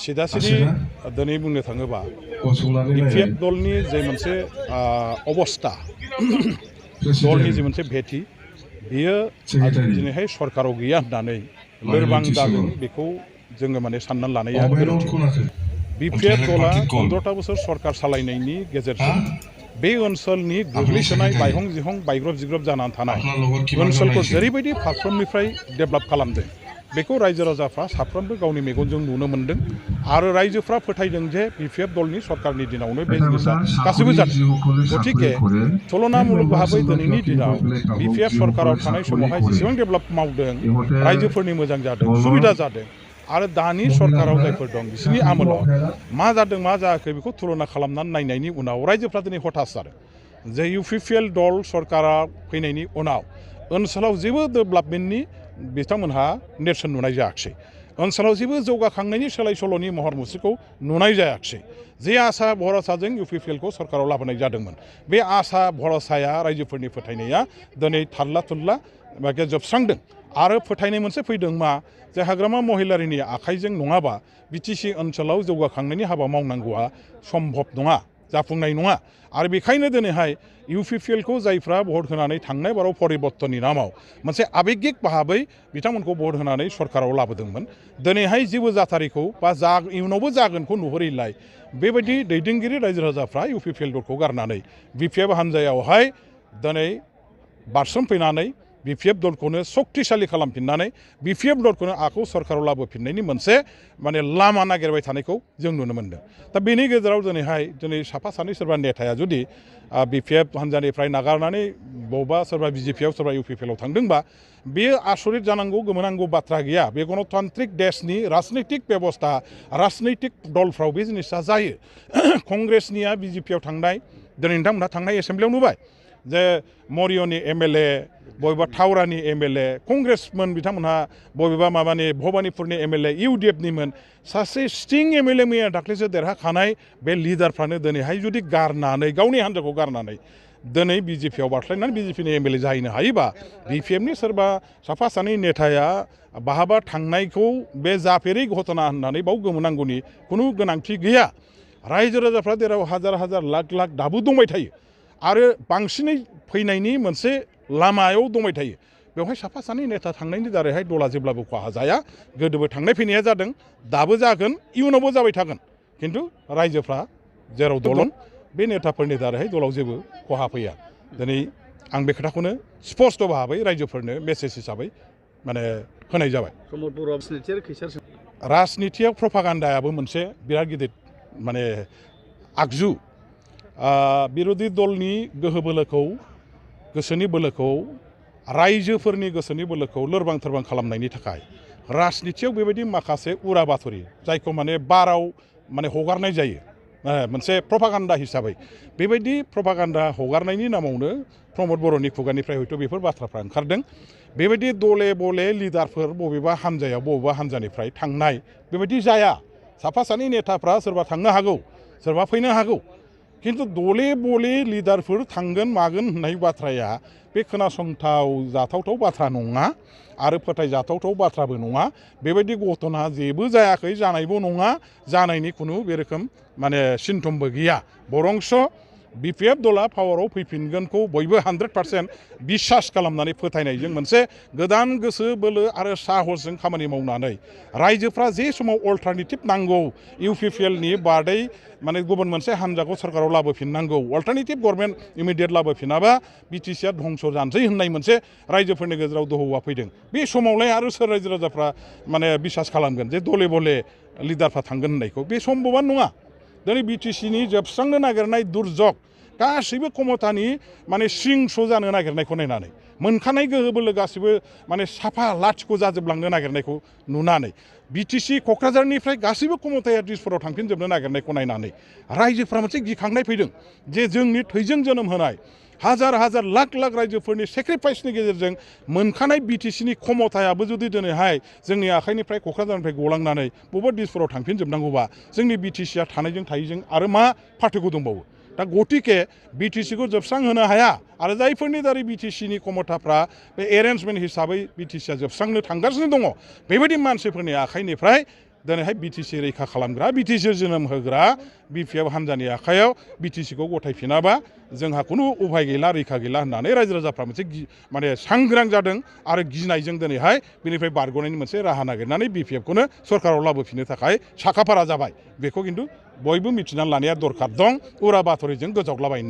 सिदा-सिदि दिनै बुंनो थाङोबा बिपिएफ दलनि जे मोनसे अबस्था दलनि जे मोनसे भेटि बियो दिनैहाय सरकाराव गैया होननानै लोरबां जादों बेखौ जोङो माने साननानै लानाया गोरोन्थि। बिपिएफ दला 15 बोसोर सरकार सालायनायनि गेजेरजों बे ओनसोलनि गोग्लैसोनाय बायहं जिहं बायग्रब जिग्रब जानानै थानाय ओनसोलखौ जेरैबायदि फारफ्रोमनिफ्राय डेभेलप खालामदों बेखौ रायजो राजाफ्रा साफ्रोमबो गावनि मेगनजों नुनो मोन्दों आरो रायजोफ्रा फोथायदों जे बिपिएफ दलनि सरकारनि दिनावनो बे जिनिसा गासैबो जादों। गतिके तुलनामूलक भाबै दिनैनि दिनाव बिपिएफ सरकाराव थानाय समावहाय जेसेबां डेभेलप मावदों रायजोफोरनि मोजां जादों सुबिदा जादों आरो दानि सरकाराव जायफोर दं बिसोरनि आमोलाव मा जादों मा जायाखै बेखौ तुलना खालामनानै नायनायनि उनाव रायजोफ्रा दिनै हताश जादों जे इउपिपिएल दल सरकारा फैनायनि उनाव ओनसोलाव जेबो डेभेलपमेन्टनि बिथांमोनहा नेरसोन नुनाय जायाखिसै। ओनसोलाव जेबो जौगाखांनायनि सोलाय सोल'नि महर मुस्रिखौ नुनाय जायाखिसै। जे आसा भरसाजों इउपिपिएलखौ सरकाराव लाबोनाय जादोंमोन बे आसा भरसाया रायजोफोरनि फोथायनाया दिनै थारला थुरला जोबस्रांदों आरो फोथायनाय मोनसे फैदों मा जे हाग्रामा महिलारिनि आखाइजों नङाबा बिटिसि ओनसोलाव जौगाखांनायनि हाबा मावनांगौआ सम्भब नङा जाफुंनाय नङा आरो बेखायनो दिनैहाय इउपिपिएलखौ जायफ्रा भट होनानै थांनाय बाराव परिबर्तननि नामाव मोनसे आबेगिक भाबै बिथांमोनखौ भट होनानै सरकाराव लाबोदोंमोन दिनैहाय जेबो जाथारिखौ बा इयुनावबो जागोनखौ नुहुरैलाय बेबायदि दैदेनगिरि रायजो राजाफ्रा इउपिपिएल दलखौ गारनानै बिपिएफ हान्जायावहाय दिनै बारसोमफैनानै बिपिएफ दलखौनो सक्तिशालि खालामफिननानै बिपिएफ दलखौनो आखौ सरकाराव लाबोफिननायनि मोनसे माने लामा नागिरबाय थानायखौ जों नुनो मोन्दों। दा बेनि गेजेराव दिनै साफा सानै सोरबा नेताया जुदि बिपिएफ हान्जानिफ्राय नागारनानै बबेबा सोरबा बिजेपिआव सोरबा इउपिपिएलआव थांदोंबा बेयो आसरित जानांगौ गोमोनांगौ बाथ्रा गैया। बे गणतान्त्रिक देशनि राजनैतिक बेबस्था राजनैतिक दलफ्राव बे जिनिसा जायो। कंग्रेसनिया बिजेपिआव थांनाय दिनै नोंथांमोनहा थांनाय एसेम्ब्लियाव नुबाय जे मरियनि एमएलए बबेबा थावरानि एमएलए कंग्रेसमोन बिथांमोनहा बबेबा माबानि भबानिपुरनि एमएलए इउडिएफनिमोन सासे स्टिं एमएलए मैया दाख्लैसो देरहाखानाय बे लिडारफ्रानो दिनैहाय जुदि गारनानै गावनि हान्जाखौ गारनानै दिनै बिजेपिआव बारस्लायनानै बिजेपिनि एमएलए जाहैनो हायोबा बिपिएफनि सोरबा साफा सानै नेताया बहाबा थांनायखौ बे जाफेरै घटना होननानै बाव गोमोनांगौनि खुनु गोनांथि गैया। रायजो राजाफ्रा जेराव हाजार हाजार लाख लाख दाबो दंबाय थायो आरो बांसिनै फैनायनि मोनसे लामायाव दंबाय थायो बेवहाय साफा सानै नेता थांनायनि दारैहाय दला जेब्लाबो खहा जाया। गोदोबो थांनाय फैनाया जादों दाबो जागोन इयुनावबो जाबाय थागोन खिन्थु रायजोफ्रा जेराव दलं बे नेताफोरनि दारैहाय दलाव जेबो खहा फैया। दिनै आं बे खोथाखौनो स्पष्ट भाबै रायजोफोरनो मेसेज हिसाबै माने होनाय जाबाय। राजनितियाव प्रपागान्डायाबो मोनसे बिराद गिदिर माने आगजु बिरोधी दलनि गोहो बोलोखौ गोसोनि बोलोखौ रायजोफोरनि गोसोनि बोलोखौ लोरबां थोरबां खालामनायनि थाखाय राजनितियाव बेबायदि माखासे उरा बाथरि जायखौ माने बाराव माने हगारनाय जायो मोनसे प्रपागान्डा हिसाबै बेबायदि प्रपागान्डा हगारनायनि नामावनो प्रमद बर'नि खुगानिफ्राय हयथ' बेफोर बाथ्राफ्रा ओंखारदों। बेबायदि दले बले लिडारफोर बबेबा हान्जायाव बबेबा हान्जानिफ्राय थांनाय बेबायदि जाया। साफा सानै नेताफ्रा सोरबा थांनो हागौ सोरबा फैनो हागौ खिन्थु दले बले लिडारफोर थांगोन मागोन होननाय बाथ्राया बे खोनासंथाव जाथावथाव बाथ्रा नङा आरो फोथायजाथावथाव बाथ्राबो नङा। बेबायदि घटना जेबो जायाखै जानायबो नङा जानायनि खुनु बे रोखोम माने सिन्टमबो गैया। बरंस बिपिएफ दला पावाराव फैफिनगोनखौ बयबो 100% बिसास खालामनानै फोथायनायजों मोनसे गोदान गोसो बोलो आरो साहसजों खामानि मावनानै रायजोफ्रा जे समाव अल्टारनेटिभ नांगौ इउपिपिएलनि बादै माने गुबुन मोनसे हान्जाखौ सरकाराव लाबोफिननांगौ अल्टारनेटिभ गभर्नमेन्ट इमिडियेट लाबोफिनाबा बिटिसिआ धंस जानसै होननाय मोनसे रायजोफोरनि गेजेराव दोहौआ फैदों। बे समावलाय आरो सोर रायजो राजाफ्रा माने बिसास खालामगोन जे दले बले लिडारफ्रा थांगोन होननायखौ बे सम्भबान नङा। दिनै बिटिसिनि जोबस्रांनो नागिरनाय दुर्जग गासैबो क्षमतानि माने सिंस' जानो नागिरनायखौ नायनानै मोनखानाय गोहो बोलो गासैबो माने साफा लाथिख' जाजोबलांनो नागिरनायखौ नुनानै बिटिसि क'क्राझारनिफ्राय गासैबो क्षमताया दिसपुराव थांफिनजोबनो नागिरनायखौ नायनानै रायजोफ्रा मोनसे गिखांनाय फैदों जे जोंनि थैजों जोनोम होनाय हाजार हाजार लाख लाख रायजोफोरनि सेक्रिफाइसनि गेजेरजों मोनखानाय बिटिसिनि क्षमतायाबो जुदि दिनैहाय जोंनि आखाइनिफ्राय क'क्राझारनिफ्राय गलांनानै बबेबा दिसपुराव थांफिनजोबनांगौबा जोंनि बिटिसिआ थानायजों थायैजों आरो मा पार्थक्य दंबावो। दा गतिके बिटिसिखौ जोबस्रांहोनो हाया आरो जायफोरनि दारै बिटिसिनि क्षमताफ्रा बे एरेन्जमेन्ट हिसाबै बिटिसिआ जोबस्रांनो थांगासिनो दङ बेबायदि मानसिफोरनि आखाइनिफ्राय दिनैहाय बिटिसि रैखा खालामग्रा बिटिसि जोनोम होग्रा बिपिएफ हान्जानि आखायाव बिटिसिखौ गथायफिनाबा जोंहा खुनु उफाय गैला रैखा गैला होननानै रायजो राजाफ्रा मोनसे माने सांग्रां जादों आरो गिनायजों दिनैहाय बेनिफ्राय बारग'नायनि मोनसे राहा नागिरनानै बिपिएफखौनो सरकाराव लाबोफिननो थाखाय साखाफारा जाबाय बेखौ खिन्थु बयबो मिथिनानै लानाया दरखार दं उरा बाथरिजों गोजावलाबायनो